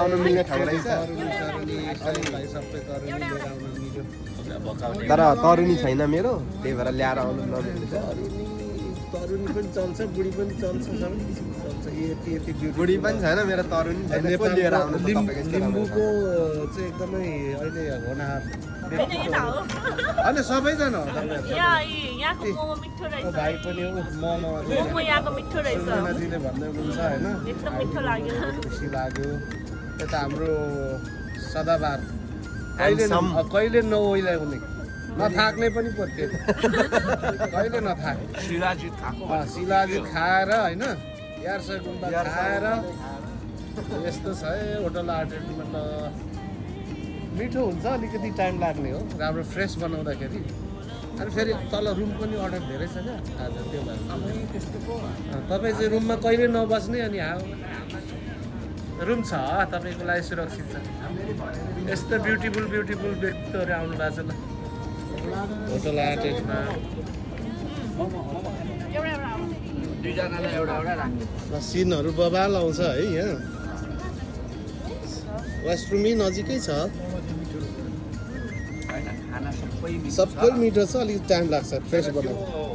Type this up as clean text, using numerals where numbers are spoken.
आउन मिल्ने ठाउँ रहेछ तर तरुनी छैन मेरो त्यही भएर ल्याएर आउनु नमिल्छ तरुनी पनि चल्छ बुढी पनि चल्छ सबै किसिम चल्छ यति यति बुढी पनि छैन मेरो तरुनी छैन को लिएर आउनु त तपाईँको यस्तो लिम्बूको चाहिँ एकदमै अहिले होनहार होइन सबैजना हो यहाँको मोमो मिठो रहेछ भाइ पनि हो मोमो यहाँको मिठो रहेछ दिदीले भन्दै हुनुहुन्छ होइन एकदम मिठो लाग्यो खुसी लाग्यो यता हाम्रो सदाबार Handsome. कहिले नओइलाउने नथाक्ने पनि पर्थ्यो कहिले नथाक शिलाजित खाएर होइन यार्सा गुम्बा खाएर यस्तो छ है होटल आर्टेटमा त मिठो हुन्छ अलिकति टाइम लाग्ने हो राम्रो फ्रेस बनाउँदाखेरि अनि फेरि तल रुम पनि अर्डर धेरै छ क्या आज त्यो भएर तपाईँ चाहिँ रुममा कहिले नबस्ने अनि रुम छ तपाईँको लागि सुरक्षित छ यस्तो ब्युटिफुल व्यक्तिहरू आउनु भएको छ ल होटल आर्टेटमा सिनहरू बबाल आउँछ है यहाँ वासरुमै नजिकै छ सबै मिठो छ अलिकति टाइम लाग्छ फ्रेस बनाउनु